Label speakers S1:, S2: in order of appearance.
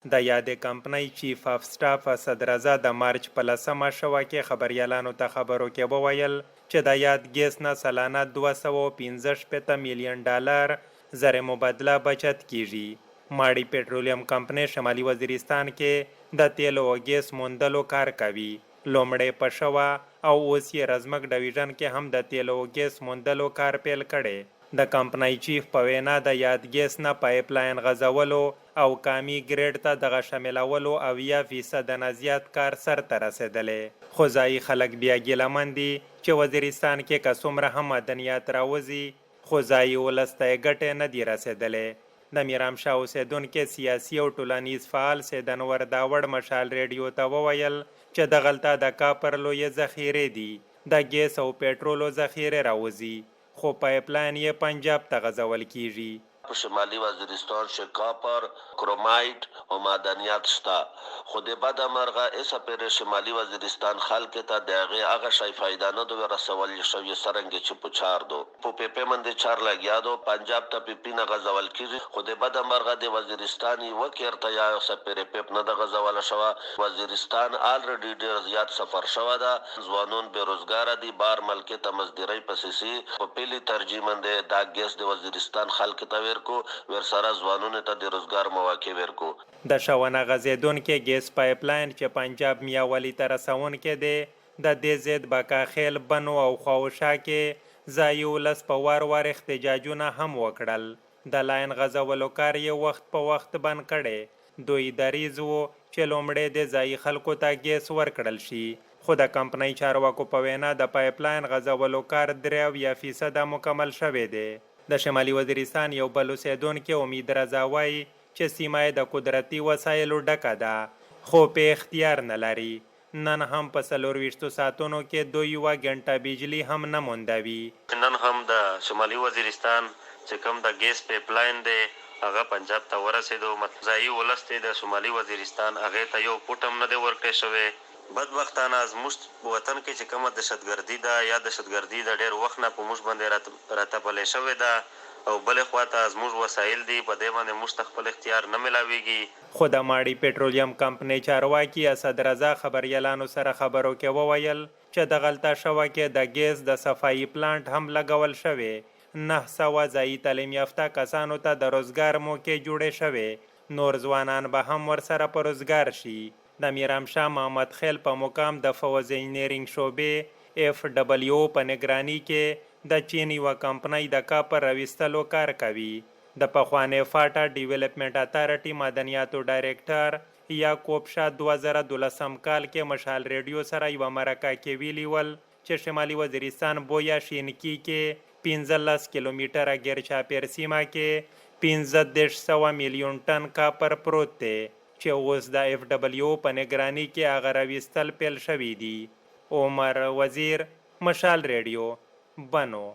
S1: د یادې کمپنۍ چیف اف سټاف اسد رضا د مارچ په لسمه شوه کې خبریالانو ته خبرو کې وویل چې د یاد ګیس نه سالانه 265 میلیون ډالر زر مبادله بچت کیږي. ماړي پټرولیم کمپنۍ شمالي وزیرستان کې د تیلو او ګیس موندلو کار کوي. لومړی په شوه او اوس یې رزمک ډویژن کې هم د تیلو او ګیس موندلو کار پیل کړی. د کمپنۍ چیف په وینا د یاد ګیس نه پایپ لاین غځولو او قامي ګریډ ته دغه شاملولو 70 فیصده نه زیات کار سر ته رسېدلی. خو ځايي خلک بیا ګیله من دي چې وزیرستان کې که څومره هم معدنیات راوځي خو ځايي ولس ته یې ګټې نه دي رسېدلې. د میرامشاه اوسېدونکی سیاسي او ټولنیز فعال سید انور داوړ مشال رېډیو ته وویل چې دغلته د کاپر لویې ذخیرې دي، د ګیس او پټرولو ذخیرې راوځي خو پایپ لاین یې پنجاب ته غځول کیږي.
S2: په شمالي وزیرستان کښې کاپر، کرومایټ او معدنیات شته خو د بده مرغه ایسه پېرې شمالي وزیرستان خلق ته د هغې هغه شی فائده نه دوې رسول شوې څرنګې چې په چار دو. په پېپې مندې چار لګیا دو پنجاب ته پېپي نه غځول کیږي خو د بده مرغه د وزیرستان یوه کېرته یا ایسه پېرې پېپ نه ده غځول شوه. وزیرستان آلریډي ډېر زیات سفر شوه ده. ځوانون بې روزګاره دي بار ملکې ته مزدیرۍ پسې سي په پېلي ترجیح مندې دا ګیس د وزیرستان خلق ته وېرکو وېرسره ځوانونو ته د روزګار مواقع وېرکو.
S1: د شوه نه غځېدونکی ګیس پایپ لاین چې پنجاب میاولي ته رسونکی دی، د دې ضد بکاخېل، بنو او خواوشا کې ځايي ولس په وار وار احتجاجونه هم وکړل. د لاین غځولو کار یې وخت په وخت بند کړی. دوی دریځ و چې لومړی دې ځايي خلکو ته ګیس ورکړل شي، خو د کمپنۍ چارواکو په وینا د پایپ لاین غځولو کار 73 فیصده مکمل شوی دی. د شمالي وزیرستان یو بل اوسېدونکی امید رضا وايي چې سیمه یې د قدرتي وسایلو ډکه ده خو پې اختیار نه لري. نن هم په 24 ساعتونو کې دوی یوه ګنټه بجلي هم نه موندوي.
S3: نن هم د شمالي وزیرستان چې کوم د ګیس پیپ لاین دی هغه پنجاب ته ورسېدو، ځايي ولس دی د شمالي وزیرستان هغې ته یو فوټ هم نه دی ورکړی شوی. بدبختانه زموږ په وطن کې چې کومه دهشتګردي ده یا دهشتګردي د ډېر وخت نه په موږ باندې راتپلې شوې ده او بلې خوا ته زموږ وسایل دي په دې باندې موږ ته خپل اختیار نه ملاویږي.
S1: خو د ماړي پټرولیم کمپنۍ چارواکي اسد رضا خبریالانو سره خبرو کې وویل چې دغلته شوه کې د ګیس د صفايي پلانټ هم لګول شوی، 900 ځايي تعلیم یافته کسانو ته د روزګار موکې جوړې شوې، نور ځوانان به هم ورسره په روزګار شي. د میرامشاه محمد خیل په مقام د فوځ انجنیرنګ شعبې، ایف ډبلیو او، په نګراني کې د چین یوه کمپنۍ د کاپر راویستلو کار کوي. د پخوانۍ فاټا ډیویلپمنټ اتارټي معدنیاتو ډایریکټر یعقوب شاه 2012 کال کې مشال ریډیو سره یوه مرکه کې ویلي ول چې شمالي وزیرستان بویا شینکي کې 15 کیلومیټره ګیرچاپیر سیمه کې 35 سوه میلیون ټن کاپر پروت دی چې اوس د ایف ډبلیو په نګراني کې هغه راویستل پیل شوي دي. عمر وزیر، مشال ریډیو، بنو.